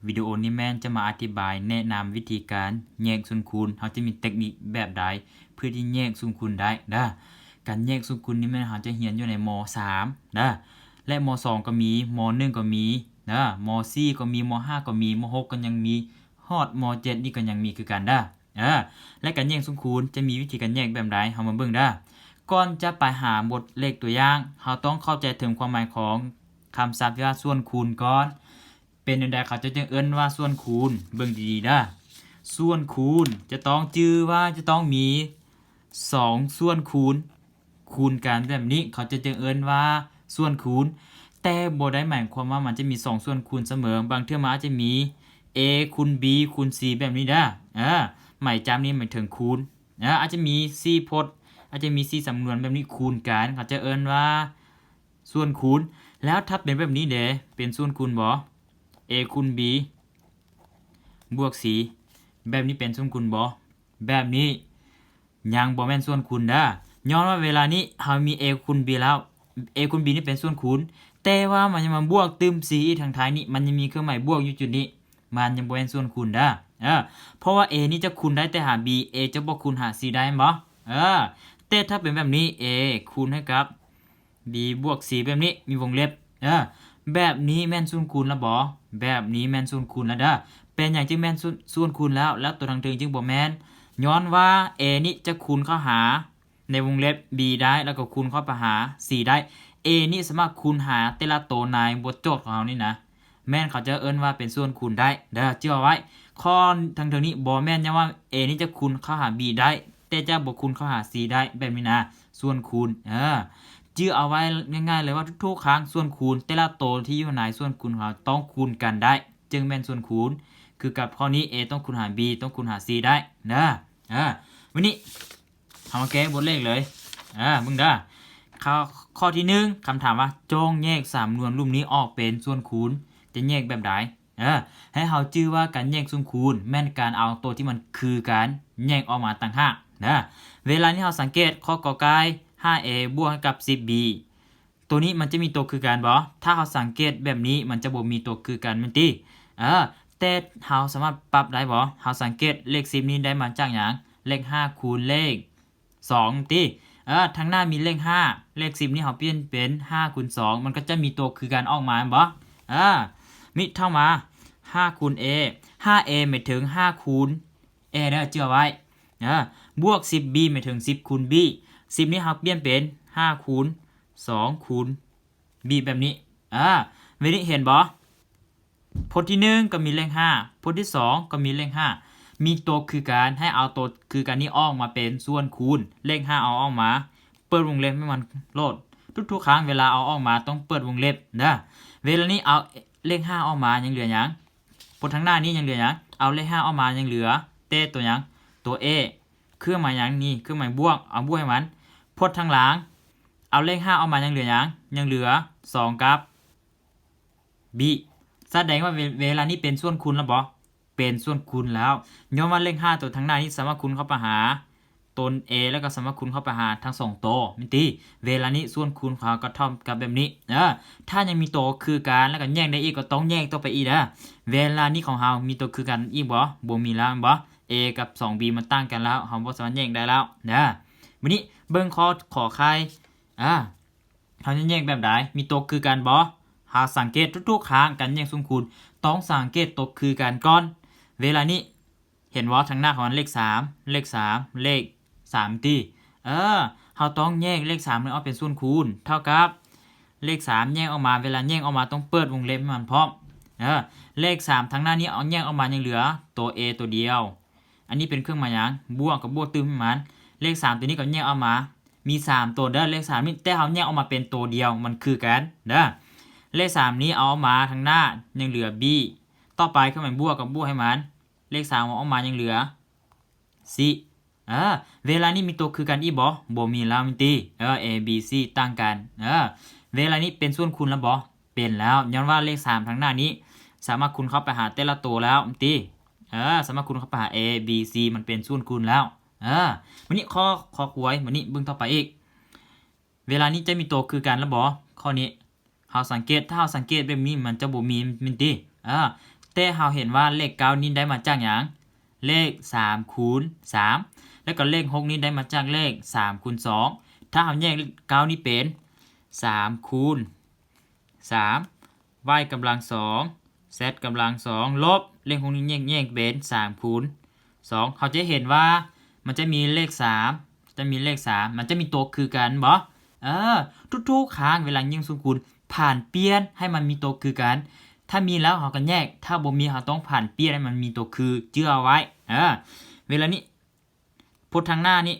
ວິດີໂອນີ້ແມ່ນຈະມາອະທິບາຍແນະນຳວິທີການແຍກສ່ວນຄູນ ເຮົາຈະມີເຕັກນິກແບບໃດເພື່ອທີ່ແຍກສ່ວນຄູນໄດ້ເດີ. ການແຍກສ່ວນຄູນນີ້ແມ່ນເຮົາຈະຮຽນຢູ່ໃນ ມ.ສາມ ເດີ ແລະ ມ.ສອງ ກໍມີ ມ.ໜຶ່ງ ກໍມີເດີ ມ.ສີ່ ກໍມີ ມ.ຫ້າ ກໍມີ ມ.ຫົກ ກໍຍັງມີ ຮອດ ມ.ເຈັດ ນີ້ກໍຍັງມີຄືກັນເດີ. ເອີ ແລະ ການແຍກສ່ວນຄູນຈະມີວິທີການແຍກແບບໃດ ເຮົາມາເບິ່ງເດີ. ກ່ອນຈະໄປຫາບົດເລກຕົວຢ່າງ ເຮົາຕ້ອງເຂົ້າໃຈເຖິງຄວາມໝາຍຂອງຄຳສັບທີ່ວ່າສ່ວນຄູນກ່ອນ. ເປັນແນວໃດເຂົາເຈົ້າຈຶ່ງເອີ້ນວ່າສ່ວນຄູນ? ເບິ່ງດີໆເດີ. ສ່ວນຄູນຈະຕ້ອງຈື່ວ່າຈະຕ້ອງມີສອງສ່ວນຄູນ ຄູນກັນແບບນີ້ ເຂົາເຈົ້າຈຶ່ງເອີ້ນວ່າສ່ວນຄູນ. ແຕ່ບໍ່ໄດ້ໝາຍຄວາມວ່າມັນຈະມີສອງສ່ວນຄູນສະເໝີ. ບາງເທື່ອມັນອາດຈະມີ A ຄູນ B ຄູນ C ແບບນີ້ເດີ. ເອີ ໝາຍຈັບນີ້ໝາຍເຖິງຄູນ. ເອີ ອາດຈະມີສີ່ພົດ ອາດຈະມີສີ່ສຳນວນແບບນີ້ຄູນກັນ ເຂົາເຈົ້າເອີ້ນວ່າສ່ວນຄູນ. ແລ້ວຖ້າເປັນແບບນີ້ເດ ເປັນສ່ວນຄູນບໍ່? A ຄູນ B ບວກ C ແບບນີ້ເປັນສ່ວນຄູນບໍ່? ແບບນີ້ຍັງບໍ່ແມ່ນສ່ວນຄູນເດີ. ຍ້ອນວ່າເວລານີ້ເຮົາມີ A ຄູນ B ແລ້ວ A ຄູນ B ນີ້ເປັນສ່ວນຄູນ ແຕ່ວ່າມັນຍັງມາບວກຕື່ມ C ອີກທາງທ້າຍນີ້ ມັນຍັງມີເຄື່ອງໝາຍບວກຢູ່ຈຸດນີ້ ມັນຍັງບໍ່ແມ່ນສ່ວນຄູນເດີ. ເອີ ເພາະວ່າ A ນີ້ຈະຄູນໄດ້ແຕ່ຫາ B, A ຈະບໍ່ຄູນຫາ C ໄດ້ແມ່ນບໍ່? ເອີ ແຕ່ຖ້າເປັນແບບນີ້ A ຄູນໃຫ້ກັບ B ບວກ C ແບບນີ້ ມີວົງເລັບ ເອີ ແບບນີ້ແມ່ນສ່ວນຄູນລະບໍ່? ແບບນີ້ແມ່ນສ່ວນຄູນລະເດີ. ເປັນຫຍັງຈຶ່ງແມ່ນ ສ່ວນ ສ່ວນຄູນແລ້ວ ແລ້ວຕົວທາງເທິງຈຶ່ງບໍ່ແມ່ນ? ຍ້ອນວ່າ A ນີ້ຈະຄູນເຂົ້າຫາ ໃນວົງເລັບ B ໄດ້ ແລ້ວກໍຄູນເຂົ້າໄປຫາ C ໄດ້. A ນີ້ສາມາດຄູນຫາແຕ່ລະໂຕໃນບົດໂຈດຂອງເຮົານີ້ນະ ແມ່ນເຂົາເຈົ້າເອີ້ນວ່າເປັນສ່ວນຄູນໄດ້ເດີ. ຈື່ເອົາໄວ້ ຂໍ້ທາງເທິງນີ້ບໍ່ແມ່ນຍ້ອນວ່າ A ນີ້ຈະຄູນເຂົ້າຫາ B ໄດ້ ແຕ່ຈະບໍ່ຄູນເຂົ້າຫາ C ໄດ້ ແບບນີ້ນະ ສ່ວນຄູນ. ເອີ ຈື່ເອົາໄວ້ງ່າຍໆເລີຍວ່າທຸກໆຄັ້ງສ່ວນຄູນ ແຕ່ລະໂຕທີ່ຢູ່ໃນສ່ວນຄູນຂອງເຮົາຕ້ອງຄູນກັນໄດ້ ຈຶ່ງແມ່ນສ່ວນຄູນ. ຄືກັບຂໍ້ນີ້ A ຕ້ອງຄູນຫາ B ຕ້ອງຄູນຫາ C ໄດ້ເດີ. ເອີ ວັນນີ້ ເຮົາມາແກ້ບົດເລກເລີຍ ເອີ ເບິ່ງເດີ. ຂໍ້ ຂໍ້ທີໜຶ່ງ ຄຳຖາມວ່າ ຈົ່ງແຍກສາມໜວນລຸ່ມນີ້ອອກເປັນສ່ວນຄູນ ຈະແຍກແບບໃດ? ເອີ ໃຫ້ເຮົາຈື່ວ່າການແຍກສ່ວນຄູນແມ່ນການເອົາໂຕທີ່ມັນຄືກັນແຍກອອກມາຕ່າງຫາກເດີ. ເວລານີ້ເຮົາສັງເກດຂໍ້ ກ.ໄກ່ ຫ້າ A ບວກໃຫ້ກັບ ສິບ B ໂຕນີ້ມັນຈະມີໂຕຄືກັນບໍ່? ຖ້າເຮົາສັງເກດແບບນີ້ ມັນຈະບໍ່ມີໂຕຄືກັນແມ່ນຕິ? ເອີ ແຕ່ເຮົາສາມາດປັບໄດ້ບໍ່? ເຮົາສັງເກດເລກ ສິບ ນີ້ໄດ້ມາຈາກຫຍັງ? ເລກ ຫ້າ ຄູນເລກ ສອງ ຕິ? ເອີ ທາງໜ້າມີເລກ ຫ້າ ເລກ ສິບ ນີ້ເຮົາປ່ຽນເປັນ ຫ້າ ຄູນ ສອງ ມັນກໍຈະມີໂຕຄືກັນອອກມາແມ່ນບໍ່? ເອີ ມິດເທົ່າມາ ຫ້າ ຄູນ A ຫ້າ A ໝາຍເຖິງ ຫ້າ ຄູນ A ເດີ ຈື່ເອົາໄວ້ ເອີ ບວກ ສິບ B ໝາຍເຖິງ ສິບ ຄູນ B ສິບ ນີ້ເຮົາປ່ຽນເປັນ ຫ້າ ຄູນ ສອງ ຄູນ B ແບບນີ້. ເອີ ເວລານີ້ເຫັນບໍ່? ພົດທີໜຶ່ງກໍມີເລກ ຫ້າ ພົດທີສອງກໍມີເລກ ຫ້າ ມີໂຕຄືກັນ ໃຫ້ເອົາໂຕຄືກັນນີ້ອອກມາເປັນສ່ວນຄູນ ເລກ ຫ້າ ເອົາອອກມາ ເປີດວົງເລັບໃຫ້ມັນໂລດ. ທຸກໆຄັ້ງເວລາເອົາອອກມາຕ້ອງເປີດວົງເລັບເດີ. ເວລານີ້ເອົາເລກ ຫ້າ ອອກມາຍັງເຫຼືອຫຍັງ? ພົດທາງໜ້ານີ້ຍັງເຫຼືອຫຍັງ? ເອົາເລກ ຫ້າ ອອກມາຍັງເຫຼືອແຕ່ຕົວຫຍັງ? ຕົວ A ເຄື່ອງໝາຍຫຍັງ? ນີ້ເຄື່ອງໝາຍບວກ ເອົາບວກໃຫ້ມັນ. ພົດທາງຫຼັງ ເອົາເລກ ຫ້າ ອອກມາຍັງເຫຼືອຫຍັງ? ຍັງເຫຼືອ ສອງ ກັບ B ສະແດງວ່າເວ ເວລານີ້ເປັນສ່ວນຄູນແລ້ວບໍ່? ເປັນສ່ວນຄູນແລ້ວ ຍ້ອນວ່າເລກ ຫ້າ ຕົວທາງໜ້ານີ້ສາມາດຄູນເຂົ້າໄປຫາຕົນ A ແລ້ວກໍສາມາດຄູນເຂົ້າໄປຫາທັງສອງໂຕແມ່ນຕິ? ເວລານີ້ສ່ວນຄູນຂອງເຮົາກໍເທົ່າກັບແບບນີ້ເດີ. ຖ້າຍັງມີໂຕຄືກັນແລ້ວກໍແຍກໄດ້ອີກ ກໍຕ້ອງແຍກຕໍ່ໄປອີກເດີ. ເວລານີ້ຂອງເຮົາມີໂຕຄືກັນອີກບໍ່? ບໍ່ມີແລ້ວແມ່ນບໍ່? A ກັບສອງ B ມັນຕ່າງກັນແລ້ວ ເຮົາບໍ່ສາມາດແຍກໄດ້ແລ້ວເດີ. ບັດນີ້ເບິ່ງຂໍ້ ຂໍໄຂ່ ອາ ເຮົາຈະແຍກແບບໃດ? ມີໂຕຄືກັນບໍ່? ເຮົາສັງເກດທຸກໆຄັ້ງການແຍກສ່ວນຄູນ ຕ້ອງສັງເກດໂຕຄືກັນກ່ອນ. ເວລານີ້ເຫັນບໍ່? ທາງໜ້າຂອງມັນເລກສາມ ເລກສາມ ເລກສາມຕິ? ເອີ ເຮົາຕ້ອງແຍກເລກສາມນີ້ອອກເປັນສ່ວນຄູນ ເທົ່າກັບເລກສາມແຍກອອກມາ ເວລາແຍກອອກມາຕ້ອງເປີດວົງເລັບໃຫ້ມັນພ້ອມ. ເອີ ເລກສາມທາງໜ້ານີ້ເອົາແຍກອອກມາຍັງເຫຼືອຕົວ A ຕົວດຽວ. ອັນນີ້ເປັນເຄື່ອງໝາຍຫຍັງ? ບວກ ກໍບວກຕື່ມໃຫ້ມັນ. ເລກສາມຕົວນີ້ກໍແຍກອອກມາ ມີສາມໂຕເດີ ເລກສາມນີ້ ແຕ່ເຮົາແຍກອອກມາເປັນໂຕດຽວ ມັນຄືກັນເດີ. ເລກສາມນີ້ເອົາອອກມາທາງໜ້າຍັງເຫຼືອ B ຕໍ່ໄປເຄື່ອງໝາຍບວກກໍບວກໃຫ້ມັນ ເລກສາມເອົາອອກມາຍັງເຫຼືອ C. ເອີ ເວລານີ້ມີໂຕຄືກັນອີກບໍ່? ບໍ່ມີແລ້ວແມ່ນຕິ? ເອີ A B C ຕ່າງກັນ. ເອີ ເວລານີ້ເປັນສ່ວນຄູນແລ້ວບໍ່? ເປັນແລ້ວ ຍ້ອນວ່າເລກສາມທາງໜ້ານີ້ສາມາດຄູນເຂົ້າໄປຫາແຕ່ລະໂຕແລ້ວຕິ? ເອີ ສາມາດຄູນເຂົ້າໄປຫາ A B C ມັນເປັນສ່ວນຄູນແລ້ວ. ເອີ ບັດນີ້ຂໍ້ ຂໍ້ຄວາຍ ບັດນີ້ເບິ່ງຕໍ່ໄປອີກ ເວລານີ້ຈະມີໂຕຄືກັນແລ້ວບໍ່? ຂໍ້ນີ້ເຮົາສັງເກດ ຖ້າເຮົາສັງເກດແບບນີ້ມັນຈະບໍ່ມີແມ່ນຕິ? ເອີ ແຕ່ເຮົາເຫັນວ່າເລກເກົ້ານີ້ໄດ້ມາຈາກຫຍັງ? ເລກສາມຄູນສາມ ແລ້ວກໍເລກຫົກນີ້ໄດ້ມາຈາກເລກສາມຄູນສອງ. ຖ້າເຮົາແຍກເກົ້ານີ້ເປັນສາມຄູນສາມ y ກຳລັງສອງ z ກຳລັງສອງ ລົບເລກຫົກນີ້ແຍກ ແຍກເປັນສາມຄູນສອງ ເຮົາຈະເຫັນວ່າມັນຈະມີເລກສາມ ຈະມີເລກສາມ ມັນຈະມີຕົວຄືກັນບໍ່? ເອີ ທຸກໆຄັ້ງເວລາແຍກສົມຄູນ ຜັນປ່ຽນໃຫ້ມັນມີຕົວຄືກັນ. ຖ້າມີແລ້ວເຮົາກໍແຍກ, ຖ້າບໍ່ມີເຮົາຕ້ອງຜັນປ່ຽນໃຫ້ມັນມີຕົວຄື, ຈື່ເອົາໄວ້. ເອີ ເວລານີ້ ພົດທາງໜ້ານີ້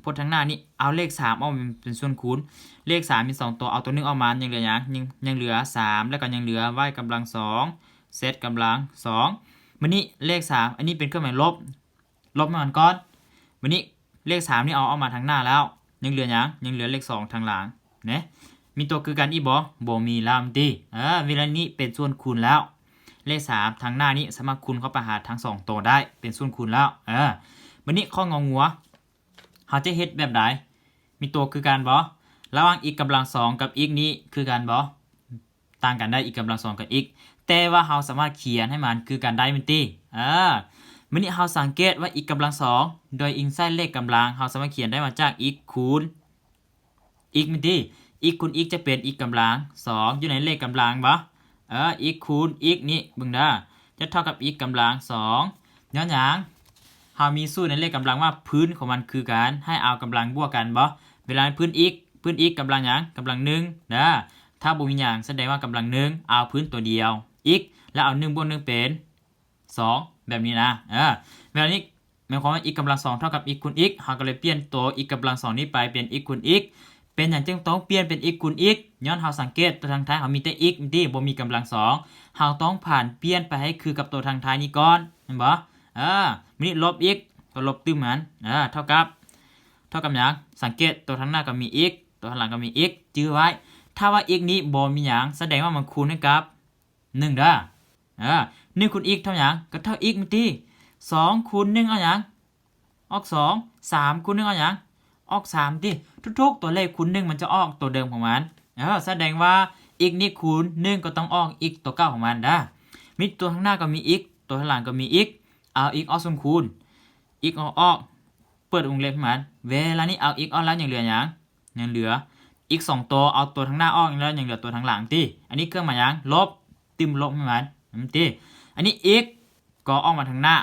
ພົດທາງໜ້ານີ້ ເອົາເລກສາມອອກເປັນສ່ວນຄູນ. ເລກສາມມີສອງຕົວ ເອົາຕົວໜຶ່ງອອກມາ ຍັງເຫຼືອຫຍັງ? ຍັງ ຍັງເຫຼືອສາມ ແລ້ວກໍຍັງເຫຼືອ y ກຳລັງສອງ z ກຳລັງສອງ. ບາດນີ້ເລກສາມ ອັນນີ້ເປັນເຄື່ອງໝາຍລົບ ລົບໃຫ້ມັນກ່ອນ. ບາດນີ້ເລກສາມນີ້ເອົາອອກມາທາງໜ້າແລ້ວ ຍັງເຫຼືອຫຍັງ? ຍັງເຫຼືອເລກສອງທາງຫຼັງເນາະ. ມີຕົວຄືກັນອີກບໍ່? ບໍ່ມີແລ້ວແມ່ນຕິ. ເອີ ເວລານີ້ເປັນສ່ວນຄູນແລ້ວ. ເລກສາມທາງໜ້ານີ້ສາມາດຄູນເຂົ້າໄປຫາທັງສອງໂຕໄດ້ ເປັນສ່ວນຄູນແລ້ວ. ເອີ ບາດນີ້ຂໍ້ງໍງົວ ເຮົາຈະເຮັດແບບໃດ? ມີຕົວຄືກັນບໍ່? ລະຫວ່າງ x ກຳລັງສອງກັບ x ນີ້ຄືກັນບໍ່? ຕ່າງກັນໄດ້ x ກຳລັງສອງກັບ x ແຕ່ວ່າເຮົາສາມາດຂຽນໃຫ້ມັນຄືກັນໄດ້ແມ່ນຕິ. ເອີ ບາດນີ້ເຮົາສັງເກດວ່າ x ກຳລັງສອງ ໂດຍອີງໃສ່ເລກກຳລັງ ເຮົາສາມາດຂຽນໄດ້ມາຈາກ x ຄູນ x ແມ່ນຕິ. x ຄູນ x ຈະເປັນ x ກຳລັງສອງ ຢູ່ໃນເລກກຳລັງບໍ່? ເອີ x ຄູນ x ນີ້ເບິ່ງເດີ ຈະເທົ່າກັບ x ກຳລັງສອງ. ຍ້ອນຫຍັງ? ເຮົາມີສູດໃນເລກກຳລັງວ່າພື້ນຂອງມັນຄືກັນ ໃຫ້ເອົາກຳລັງບວກກັນບໍ່? ເວລາພື້ນ x ພື້ນ x ກຳລັງຫຍັງ? ກຳລັງໜຶ່ງເດີ. ຖ້າບໍ່ມີຫຍັງ ສະແດງວ່າກຳລັງໜຶ່ງ ເອົາພື້ນຕົວດຽວ x ແລ້ວເອົາໜຶ່ງບວກໜຶ່ງເປັນ ສອງ ແບບນີ້ນະ. ເອີ ແບບນີ້ໝາຍຄວາມວ່າ x ກຳລັງສອງເທົ່າກັບ x ຄູນ x ເຮົາກໍເລີຍປ່ຽນໂຕ x ກຳລັງສອງນີ້ໄປເປັນ x ຄູນ x. ເປັນຫຍັງຈຶ່ງຕ້ອງປ່ຽນເປັນ x ຄູນ x? ຍ້ອນເຮົາສັງເກດຕົວທາງທ້າຍເຮົາມີແຕ່ x ແມ່ນຕິ ບໍ່ມີກຳລັງສອງ. ເຮົາຕ້ອງຜັນປ່ຽນໄປໃຫ້ຄືກັບຕົວທາງທ້າຍນີ້ກ່ອນ ແມ່ນບໍ່? ເອີ ບາດນີ້ລົບ x ກໍລົບຕື່ມມັນ ເອີ ເທົ່າກັບ ເທົ່າກັບຫຍັງ? ສັງເກດຕົວທາງໜ້າກໍມີ x ຕົວທາງຫຼັງກໍມີ x ຈື່ໄວ້. ຖ້າວ່າ x ນີ້ບໍ່ມີຫຍັງ ສະແດງວ່າມັນຄູນໃຫ້ກັບ ໜຶ່ງເດີ. ເອີ ໜຶ່ງຄູນ x ເທົ່າຫຍັງ? ກໍເທົ່າ x ແມ່ນຕິ. ສອງຄູນໜຶ່ງເອົາຫຍັງ? ອອກສອງ. ສາມຄູນໜຶ່ງເອົາຫຍັງ? ອອກສາມຕິ. ທຸກໆຕົວເລກຄູນໜຶ່ງມັນຈະອອກຕົວເດີມຂອງມັນ. ເອີ ສະແດງວ່າ x ນີ້ຄູນໜຶ່ງກໍຕ້ອງອອກ x ຕົວເກົ່າຂອງມັນເດີ. ມີຕົວທາງໜ້າກໍມີ x ຕົວທາງຫຼັງກໍມີ x ເອົາ x ອອກສົມຄູນ x ເອົາອອກ ເປີດວົງເລັບໃຫ້ມັນ. ເວລານີ້ເອົາ x ອອກແລ້ວຍັງເຫຼືອຫຍັງ? ຍັງເຫຼືອ x ສອງໂຕ ເອົາຕົວທາງໜ້າອອກແລ້ວຍັງເຫຼືອຕົວທາງຫຼັງຕິ. ອັນນີ້ເຄື່ອງໝາຍຫຍັງ? ລົບ ຕື່ມລົບໃຫ້ມັນ ແມ່ນຕິ. ອັນນີ້ x ກໍອອກມາທາງໜ້າ.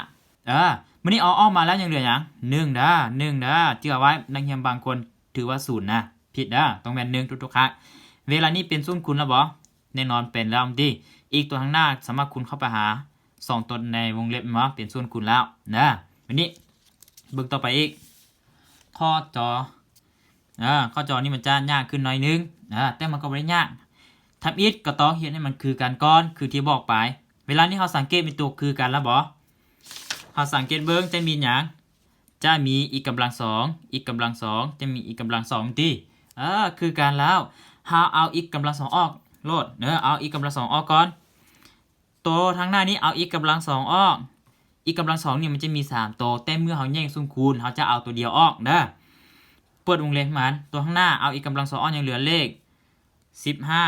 ເອີ ບາດນີ້ເອົາອອກມາແລ້ວຍັງເຫຼືອຫຍັງ? ໜຶ່ງເດີ ໜຶ່ງເດີ. ຈື່ເອົາໄວ້ ນັກຮຽນບາງຄົນຖືວ່າສູນນະ ຜິດເດີ ຕ້ອງແມ່ນໜຶ່ງທຸກໆຄັ້ງ. ເວລານີ້ເປັນສ່ວນຄູນແລ້ວບໍ່? ແນ່ນອນເປັນແລ້ວຕິ. x ຕົວທາງໜ້າສາມາດຄູນເຂົ້າໄປຫາສອງຕົວໃນວົງເລັບແມ່ນບໍ່? ເປັນສ່ວນຄູນແລ້ວເດີ. ບາດນີ້ເບິ່ງຕໍ່ໄປອີກ ຂໍ້ຈໍ ເອີ ຂໍ້ຈໍນີ້ມັນຈະຍາກຂຶ້ນໜ້ອຍໜຶ່ງ ເອີ ແຕ່ມັນກໍບໍ່ໄດ້ຍາກ. ທຳອິດກໍຕ້ອງເຮັດໃຫ້ມັນຄືກັນກ່ອນ ຄືທີ່ບອກໄປ. ເວລານີ້ເຮົາສັງເກດມີຕົວຄືກັນແລ້ວບໍ່? ເຮົາສັງເກດເບິ່ງ ຈະມີຫຍັງ? ຈະມີ x ກຳລັງສອງ x ກຳລັງສອງ ຈະມີ x ກຳລັງສອງຕິ. ເອີ ຄືກັນແລ້ວ ເຮົາເອົາ x ກຳລັງສອງອອກໂລດ ເອີ ເອົາ x ກຳລັງສອງອອກກ່ອນ. ໂຕທາງໜ້ານີ້ເອົາ x ກຳລັງສອງອອກ. x ກຳລັງສອງນີ້ມັນຈະມີສາມໂຕ ແຕ່ເມື່ອເຮົາແຍກສົມຄູນ ເຮົາຈະເອົາໂຕດຽວອອກເດີ. ເປີດວົງເລັບໃຫ້ມັນ ໂຕທາງໜ້າເອົາ x ກຳລັງສອງອອກ ຍັງເຫຼືອເລກສິບຫ້າ.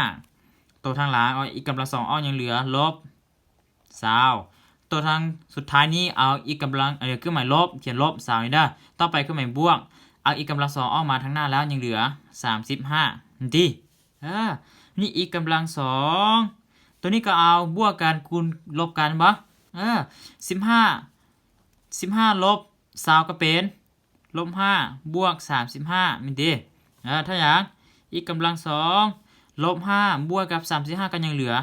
ໂຕທາງຫຼັງເອົາ x ກຳລັງສອງອອກ ຍັງເຫຼືອລົບຊາວ. ໂຕທາງສຸດທ້າຍນີ້ເອົາ x ກຳລັງ ເອີ ເຄື່ອງໝາຍລົບ ຂຽນລົບຊາວນີ້ເດີ. ຕໍ່ໄປເຄື່ອງໝາຍບວກ ເອົາ x ກຳລັງສອງອອກມາທາງໜ້າແລ້ວ ຍັງເຫຼືອສາມສິບຫ້າ ແມ່ນຕິ. ເອີ ນີ້ x ກຳລັງສອງ ໂຕນີ້ກໍເອົາບວກກັນຄູນລົບກັນບໍ່? ເອີ ສິບຫ້າ ສິບຫ້າລົບຊາວກໍເປັນລົບຫ້າບວກສາມສິບຫ້າ ແມ່ນຕິ. ເອີ ເທົ່າຫຍັງ? x ກຳລັງສອງລົບຫ້າບວກກັບສາມສິບຫ້າກໍຍັງເຫຼືອ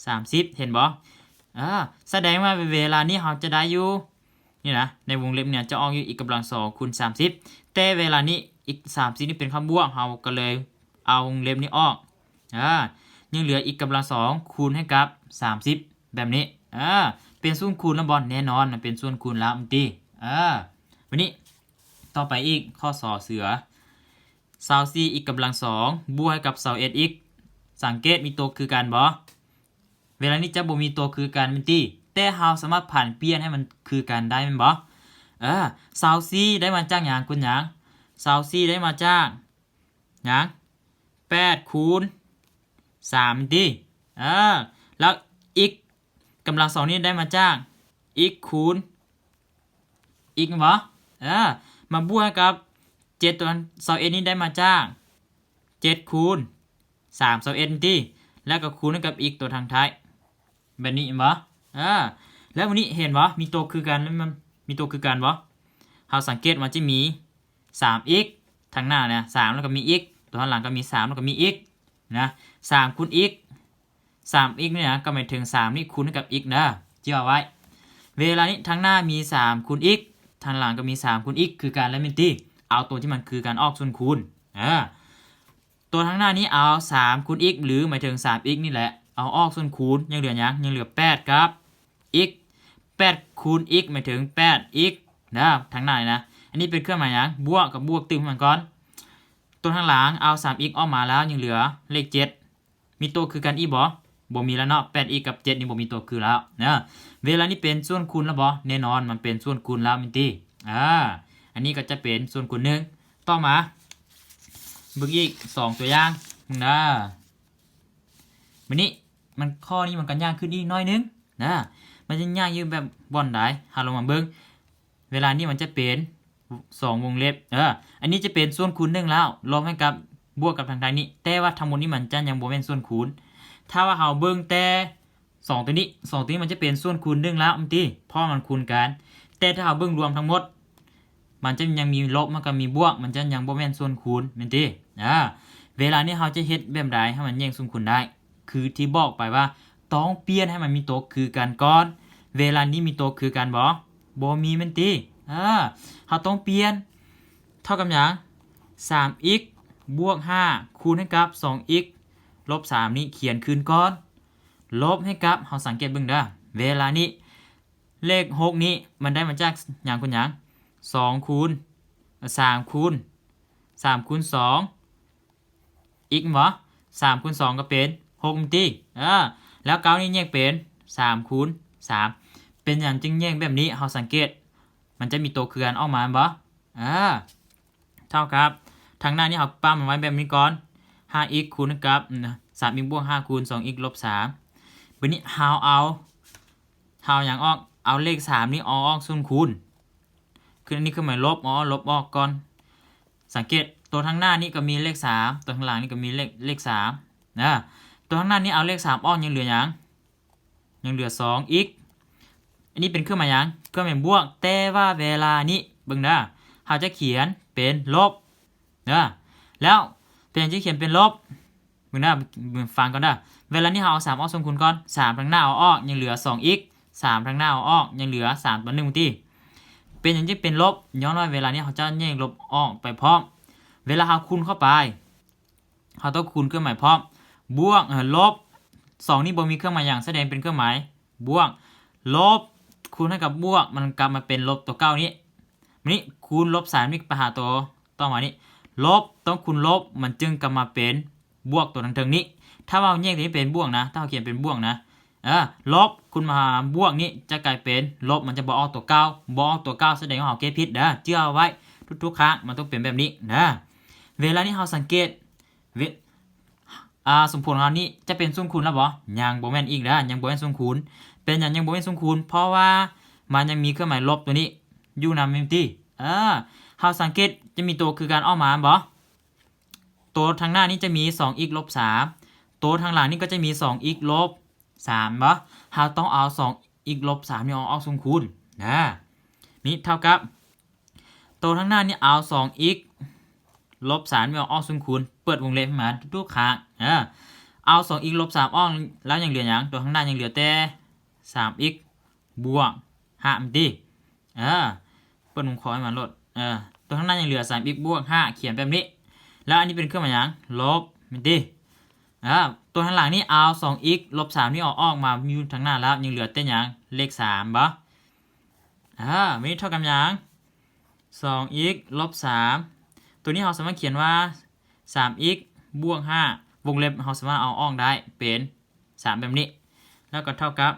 ສາມສິບ ເຫັນບໍ່? ເອີ ສະແດງວ່າເວລານີ້ເຮົາຈະໄດ້ຢູ່ ນີ້ນະ ໃນວົງເລັບນີ້ຈະອອກຢູ່ x ກຳລັງສອງຄູນສາມສິບ ແຕ່ເວລານີ້ x ສາມສິບນີ້ເປັນຄຳບວກ ເຮົາກໍເລີຍເອົາວົງເລັບນີ້ອອກ ອາ ຍັງເຫຼືອ x ກຳລັງສອງຄູນໃຫ້ກັບສາມສິບ ແບບນີ້ ອາ ເປັນສ່ວນຄູນແລ້ວບໍ່? ແນ່ນອນ ມັນເປັນສ່ວນຄູນແລ້ວແມ່ນຕິ. ອາ ບາດນີ້ຕໍ່ໄປອີກ ຂໍ້ ຊ ເສືອ ຊາວສີ່ x ກຳລັງສອງບວກໃຫ້ກັບຊາວເອັດ x ສັງເກດມີຕົວຄືກັນບໍ່? ເວລານີ້ຈະບໍ່ມີຕົວຄືກັນແມ່ນຕິ ແຕ່ເຮົາສາມາດຜັນປ່ຽນໃຫ້ມັນຄືກັນໄດ້ແມ່ນບໍ່? ເອີ ຊາວສີ່ໄດ້ມາຈາກຫຍັງຄູນຫຍັງ? ຊາວສີ່ໄດ້ມາຈາກຫຍັງ? ແປດຄູນສາມແມ່ນຕິ ເອີ ແລ້ວ x ກຳລັງສອງນີ້ໄດ້ມາຈາກ x ຄູນ x ແມ່ນບໍ່? ເອີ ມາບວກກັບເຈັດຕົວ ຊາວເອັດນີ້ໄດ້ມາຈາກເຈັດຄູນສາມ ຊາວເອັດແມ່ນຕິ ແລ້ວກໍຄູນກັບ x ຕົວທາງທ້າຍ ແບບນີ້ແມ່ນບໍ່? ເອີ ແລ້ວບາດນີ້ເຫັນບໍ່? ມີໂຕຄືກັນ ແລ້ວມັນມີໂຕຄືກັນບໍ່? ເຮົາສັງເກດມັນຈະມີສາມ x ທາງໜ້ານະ ສາມ ແລ້ວກໍມີ x ຕົວທາງຫຼັງກໍມີສາມ ແລ້ວກໍມີ x ນະ ສາມຄູນ x ສາມ x ນີ້ນະ ກໍໝາຍເຖິງສາມນີ້ຄູນກັບ x ເດີ ຈື່ເອົາໄວ້. ເວລານີ້ທາງໜ້າມີສາມຄູນ x ທາງຫຼັງກໍມີສາມຄູນ x ຄືກັນແລ້ວແມ່ນຕິ ເອົາຕົວທີ່ມັນຄືກັນອອກສ່ວນຄູນ ເອີ ຕົວທາງໜ້ານີ້ເອົາສາມຄູນ x ຫຼື ໝາຍເຖິງສາມ x ນີ້ແຫຼະ ເອົາອອກສ່ວນຄູນ ຍັງເຫຼືອຫຍັງ? ຍັງເຫຼືອແປດກັບ x ແປດຄູນ x ໝາຍເຖິງແປດ x ເດີ ທາງໜ້ານີ້ນະ. ອັນນີ້ເປັນເຄື່ອງໝາຍຫຍັງ? ບວກ ກໍບວກຕື່ມໃຫ້ມັນກ່ອນ. ຕົວທາງຫຼັງເອົາສາມ x ອອກມາແລ້ວ ຍັງເຫຼືອເລກເຈັດ ມີໂຕຄືກັນອີກບໍ່? ບໍ່ມີແລ້ວເນາະ ແປດ x ກັບເຈັດນີ້ບໍ່ມີໂຕຄືແລ້ວເດີ. ເວລານີ້ເປັນສ່ວນຄູນແລ້ວບໍ່? ແນ່ນອນ ມັນເປັນສ່ວນຄູນແລ້ວແມ່ນຕິ. ອາ ອັນນີ້ກໍຈະເປັນສ່ວນຄູນໜຶ່ງ. ຕໍ່ມາເບິ່ງອີກສອງຕົວຢ່າງເດີ. ບາດນີ້ມັນ ຂໍ້ນີ້ມັນກໍຍາກຂຶ້ນອີກໜ້ອຍໜຶ່ງນະ ມັນຈະຍາກຢູ່ແບບບ່ອນໃດ? ເຮົາລອງມາເບິ່ງ ເວລານີ້ມັນຈະເປັນສອງວົງເລັບ ເອີ ອັນນີ້ຈະເປັນສ່ວນຄູນໜຶ່ງແລ້ວ ລວມໃຫ້ກັບ ບວກກັບທາງໃຕ້ນີ້ ແຕ່ວ່າທັງໝົດນີ້ມັນຈະຍັງບໍ່ແມ່ນສ່ວນຄູນ. ຖ້າວ່າເຮົາເບິ່ງແຕ່ສອງຕົວນີ້ ສອງຕົວນີ້ມັນຈະເປັນສ່ວນຄູນໜຶ່ງແລ້ວແມ່ນຕິ ເພາະມັນຄູນກັນ. ແຕ່ຖ້າເຮົາເບິ່ງລວມທັງໝົດ ມັນຈະຍັງມີລົບ ມັນກໍມີບວກ ມັນຈະຍັງບໍ່ແມ່ນສ່ວນຄູນແມ່ນຕິ. ອາ ເວລານີ້ເຮົາຈະເຮັດແບບໃດໃຫ້ມັນແຍກສ່ວນຄູນໄດ້? ຄືທີ່ບອກໄປວ່າຕ້ອງປ່ຽນໃຫ້ມັນມີໂຕຄືກັນກ່ອນ. ເວລານີ້ມີໂຕຄືກັນບໍ່? ບໍ່ມີແມ່ນຕິ. ເອີ ເຮົາຕ້ອງປ່ຽນ ເທົ່າກັບຫຍັງ? ສາມ x ບວກ ຫ້າ ຄູນໃຫ້ກັບ ສອງ x ລົບ ສາມ ນີ້ຂຽນຄືນກ່ອນ ລົບໃຫ້ກັບ ເຮົາສັງເກດເບິ່ງເດີ ເວລານີ້ ເລກ ຫົກ ນີ້ມັນໄດ້ມາຈາກຫຍັງຄູນຫຍັງ? ສອງ ຄູນ ສາມ ຄູນ ສາມ ຄູນ ສອງ x ແມ່ນບໍ່? ສາມ ຄູນ ສອງ ກໍເປັນ ຫົກ ແມ່ນຕິ. ເອີ ແລ້ວ ເກົ້າ ນີ້ແຍກເປັນ ສາມ ຄູນ ສາມ. ເປັນຫຍັງຈຶ່ງແຍກແບບນີ້? ເຮົາສັງເກດ ມັນຈະມີໂຕເຄືອກັນອອກມາແມ່ນບໍ່? ເອີ ເທົ່າກັບ ທາງໜ້ານີ້ເຮົາປ້ຳມັນໄວ້ແບບນີ້ກ່ອນ ຫ້າ x ຄູນກັບ ສາມ x ບວກ ຫ້າ ຄູນ ສອງ x ລົບ ສາມ. ບາດນີ້ເຮົາເອົາ ເຮົາຫຍັງອອກ? ເອົາເລກ ສາມ ນີ້ເອົາອອກສ່ວນຄູນ ຄືອັນນີ້ຄືໝາຍລົບ ເອົາລົບອອກກ່ອນ. ສັງເກດ ຕົວທາງໜ້ານີ້ກໍມີເລກ ສາມ ຕົວທາງຫຼັງນີ້ກໍມີເລກ ເລກ ສາມ ນະ. ຕົວທາງໜ້ານີ້ເອົາເລກ ສາມ ອອກ ຍັງເຫຼືອຫຍັງ? ຍັງເຫຼືອ ສອງ x. ອັນນີ້ເປັນເຄື່ອງໝາຍຫຍັງ? ເຄື່ອງໝາຍບວກ. ແຕ່ວ່າເວລານີ້ ເບິ່ງເດີ ເຮົາຈະຂຽນເປັນລົບເດີ. ແລ້ວເປັນຫຍັງຈຶ່ງຂຽນເປັນລົບ? ເບິ່ງເດີ ຟັງກ່ອນເດີ. ເວລານີ້ເຮົາເອົາ ສາມ ອອກສ່ວນຄູນກ່ອນ ສາມ ທາງໜ້າເອົາອອກ ຍັງເຫຼືອ ສອງ x. ສາມ ທາງໜ້າເອົາອອກ ຍັງເຫຼືອ ສາມ ຕົວໜຶ່ງຕິ. ເປັນຫຍັງຈຶ່ງເປັນລົບ? ຍ້ອນວ່າເວລານີ້ເຮົາຈະແຍກລົບອອກໄປພ້ອມ. ເວລາເຮົາຄູນເຂົ້າໄປ ເຮົາຕ້ອງຄູນເຄື່ອງໝາຍພ້ອມ ບວກ ເອີ ລົບ ສອງ ນີ້ບໍ່ມີເຄື່ອງໝາຍຫຍັງ ສະແດງເປັນເຄື່ອງໝາຍບວກ ລົບ ຄູນໃຫ້ກັບບວກ ມັນກັບມາເປັນລົບຕົວເກົ່ານີ້. ບາດນີ້ຄູນລົບ ສາມ ນີ້ໄປຫາຕົວຕໍ່ມານີ້ ລົບຕ້ອງຄູນລົບ ມັນຈຶ່ງກັບມາເປັນບວກຕົວທາງເທິງນີ້. ຖ້າວ່າເຮົາແຍກຕົວນີ້ເປັນບວກນະ ຖ້າເຮົາຂຽນເປັນບວກນະ ເອີ ລົບຄູນມາຫາບວກນີ້ຈະກາຍເປັນລົບ ມັນຈະບໍ່ອອກຕົວເກົ່າ ບໍ່ອອກຕົວເກົ່າ ສະແດງວ່າເຮົາແກ້ຜິດເດີ. ຈື່ເອົາໄວ້ ທຸກໆຄັ້ງມັນຕ້ອງເປັນແບບນີ້ເດີ. ເວລານີ້ເຮົາສັງເກດ ເວ ອ່າ ສົມຜົນຂອງເຮົານີ້ຈະເປັນສ່ວນຄູນແລ້ວບໍ່? ຍັງບໍ່ແມ່ນອີກເດີ ຍັງບໍ່ແມ່ນສ່ວນຄູນ. ເປັນຫຍັງຍັງບໍ່ແມ່ນສ່ວນຄູນ? ເພາະວ່າມັນຍັງມີເຄື່ອງໝາຍລົບຕົວນີ້ຢູ່ນຳແມ່ນຕິ. ເອີ ເຮົາສັງເກດຈະມີໂຕຄືກັນອອກມາແມ່ນບໍ່? ໂຕທາງໜ້ານີ້ຈະມີ ສອງ x ລົບ ສາມ ໂຕທາງຫຼັງນີ້ກໍຈະມີ ສອງ x ລົບ ສາມ ບໍ່? ເຮົາຕ້ອງເອົາ ສອງ x ລົບ ສາມ ນີ້ເອົາອອກສ່ວນຄູນນະ. ນີ້ເທົ່າກັບ ໂຕທາງໜ້ານີ້ເອົາ ສອງ x ລົບ ສາມ ນີ້ເອົາອອກສ່ວນຄູນ ເປີດວົງເລັບໃຫ້ມາທຸກໆຄັ້ງ. ເອີ ເອົາ ສອງ x ລົບ ສາມ ອອກ ແລ້ວຍັງເຫຼືອຫຍັງ? ໂຕທາງໜ້າຍັງເຫຼືອແຕ່ ສາມ x ບວກ ຫ້າ ແມ່ນຕິ. ເອີ ເປີດວົງຄໍໃຫ້ມັນໂລດ. ເອີ ຕົວທາງໜ້າຍັງເຫຼືອ ສາມ x ບວກ ຫ້າ ຂຽນແບບນີ້ ແລ້ວອັນນີ້ເປັນເຄື່ອງໝາຍຫຍັງ? ລົບ ແມ່ນຕິ. ເອີ ຕົວທາງຫຼັງນີ້ເອົາ ສອງ x ລົບ ສາມ ນີ້ເອົາອອກມາຢູ່ທາງໜ້າແລ້ວ ຍັງເຫຼືອແຕ່ຫຍັງ? ເລກ ສາມ ບໍ່? ເອີ ແມ່ນເທົ່າກັບຫຍັງ? ສອງ x ລົບ ສາມ. ຕົວນີ້ເຮົາສາມາດຂຽນວ່າ ສາມ x ບວກ ຫ້າ ວົງເລັບເຮົາສາມາດເອົາອອກໄດ້ເປັນ ສາມ ແບບນີ້ ແລ້ວກໍເທົ່າກັບ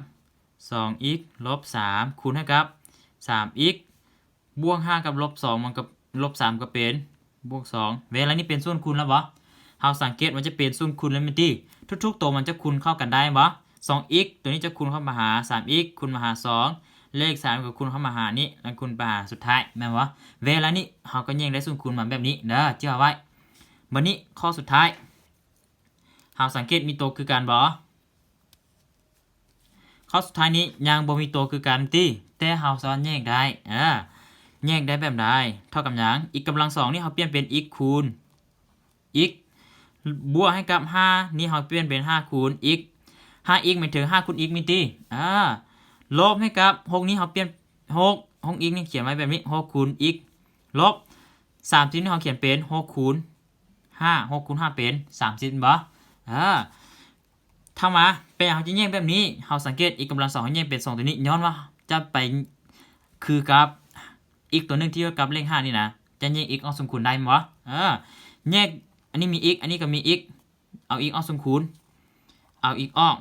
ສອງ x ລົບ ສາມ ຄູນໃຫ້ກັບ ສາມ x ບວກ ຫ້າ ກັບ ລົບ ສອງ ມັນກໍ ລົບ ສາມ ກໍເປັນ ບວກ ສອງ. ເວລານີ້ເປັນສ່ວນຄູນແລ້ວບໍ່? ເຮົາສັງເກດມັນຈະເປັນສ່ວນຄູນແລ້ວແມ່ນຕິ. ທຸກໆໂຕມັນຈະຄູນເຂົ້າກັນໄດ້ບໍ່? ສອງອິກ ຕົວນີ້ຈະຄູນເຂົ້າມາຫາສາມອິກ ຄູນມາຫາສອງ ເລກສາມກໍຄູນເຂົ້າມາຫານີ້ ແລ້ວຄູນໄປຫາສຸດທ້າຍ ແມ່ນບໍ່? ເວລານີ້ເຮົາກໍແຍກໄດ້ສູດຄູນມາແບບນີ້ເດີ ຈື່ເອົາໄວ້. ບັດນີ້ຂໍ້ສຸດທ້າຍ ເຮົາສັງເກດມີໂຕຄືກັນບໍ່? ຂໍ້ສຸດທ້າຍນີ້ຍັງບໍ່ມີໂຕຄືກັນຕິ ແຕ່ເຮົາສາມາດແຍກໄດ້ ເອີ ແຍກໄດ້ແບບໃດ? ເທົ່າກັບຫຍັງ? ອິກກຳລັງສອງນີ້ເຮົາປ່ຽນເປັນອິກຄູນອິກ ບວກໃຫ້ກັບຫ້ານີ້ເຮົາປ່ຽນເປັນຫ້າຄູນອິກ ຫ້າອິກໝາຍເຖິງຫ້າຄູນອິກມີຕິ ອາ ລົບໃຫ້ກັບຫົກນີ້ເຮົາປ່ຽນ ຫົກ ຫົກອິກນີ້ຂຽນໄວ້ແບບນີ້ ຫົກຄູນອິກ ລົບສາມສິບນີ້ເຮົາຂຽນເປັນຫົກຄູນຫ້າ ຫົກຄູນຫ້າເປັນສາມສິບແມ່ນບໍ່? ເອີ ຖ້າມາເປັນຫຍັງເຮົາຈະແຍກແບບນີ້? ເຮົາສັງເກດອິກກຳລັງສອງເຮົາແຍກເປັນສອງຕົວນີ້ ຍ້ອນວ່າຈະໄປຄືກັບ ອີກຕົວໜຶ່ງທີ່ຢູ່ກັບເລກຫ້ານີ້ນະ ຈະແຍກອີກອອກຊຸມຄູນໄດ້ແມ່ນບໍ່? ເອີ ແຍກ ອັນນີ້ມີອີກ ອັນນີ້ກໍມີອີກ ເອົາອີກອອກຊຸມຄູນ ເອົາອີກອອກ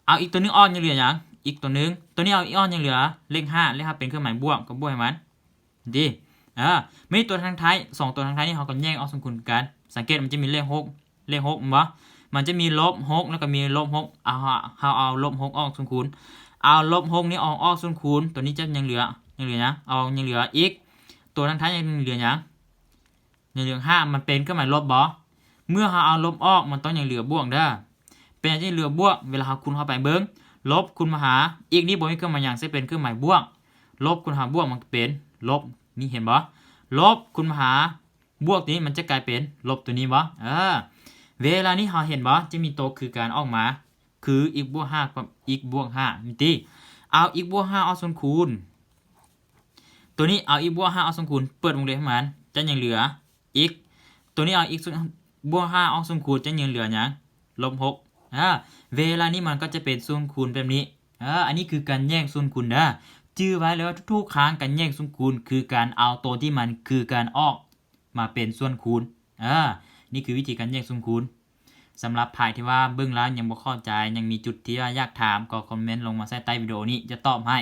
ເອົາອີກຕົວໜຶ່ງອອກ ຍັງເຫຼືອຫຍັງ? ອີກຕົວໜຶ່ງ ຕົວນີ້ເອົາອີກອອກ ຍັງເຫຼືອເລກຫ້າ ເລກຫ້າເປັນເຄື່ອງໝາຍບວກ ກໍບວກໃຫ້ມັນ ດີ ເອີ ມີຕົວທາງທ້າຍ ສອງຕົວທາງທ້າຍນີ້ ເຮົາກໍແຍກອອກຊຸມຄູນຄືກັນ ສັງເກດມັນຈະມີເລກຫົກ ເລກຫົກແມ່ນບໍ່? ມັນຈະມີລົບຫົກ ແລ້ວກໍມີລົບຫົກ ເອົາ ເຮົາເອົາລົບຫົກອອກຊຸມຄູນ ເອົາລົບຫົກນີ້ອອກ ອອກຊຸມຄູນ ຕົວນີ້ຈະຍັງເຫຼືອ ຍັງເຫຼືອຫຍັງ? ເອົາ ຍັງເຫຼືອອີກ ຕົວທາງທ້າຍຍັງເຫຼືອຫຍັງ? ຍັງເຫຼືອຫ້າ ມັນເປັນເຄື່ອງໝາຍລົບບໍ່? ເມື່ອເຮົາເອົາລົບອອກ ມັນຕ້ອງຍັງເຫຼືອບວກເດີ ເປັນຫຍັງຈຶ່ງເຫຼືອບວກ? ເວລາເຮົາຄູນເຂົ້າໄປເບິ່ງ ລົບຄູນມາຫາ ອີກນີ້ບໍ່ມີເຄື່ອງໝາຍຫຍັງ ເຊິ່ງເປັນເຄື່ອງໝາຍບວກ ລົບຄູນຫາບວກ ມັນກໍເປັນລົບ ນີ້ເຫັນບໍ່? ລົບຄູນມາຫາ ບວກຕົວນີ້ມັນຈະກາຍເປັນລົບຕົວນີ້ບໍ່? ເອີ ເວລານີ້ເຮົາເຫັນບໍ່? ຈະມີໂຕຄືກັນອອກມາ ຄືອິກບວກຫ້າກັບອິກບວກຫ້ານີ້ຕິ ເອົາອິກບວກຫ້າອອກຊຸມຄູນ ຕົວນີ້ເອົາອິກບວກຫ້າອອກຊຸມຄູນ ເປີດວົງເລັບໃຫ້ມັນ ຈະຍັງເຫຼືອອິກ ຕົວນີ້ເອົາອິກບວກຫ້າອອກຊຸມຄູນ ຈະຍັງເຫຼືອຫຍັງ? ລົບຫົກ ອາ ເວລານີ້ມັນກໍຈະເປັນຊຸມຄູນແບບນີ້ ອາ ອັນນີ້ຄືການແຍກຊຸມຄູນເດີ ຈື່ໄວ້ເລີຍວ່າທຸກໆຄັ້ງການແຍກຊຸມຄູນຄືການເອົາໂຕທີ່ມັນຄືກັນອອກ ມາເປັນສ່ວນຄູນ ເອີ ນີ້ຄືວິທີການແຍກຊຸມຄູນ ສຳລັບໃຜທີ່ວ່າເບິ່ງແລ້ວຍັງບໍ່ເຂົ້າໃຈ ຍັງມີຈຸດທີ່ວ່າຢາກຖາມ ກໍຄອມເມັນລົງມາໃສ່ໃຕ້ວິດີໂອນີ້ ຈະຕອບໃຫ້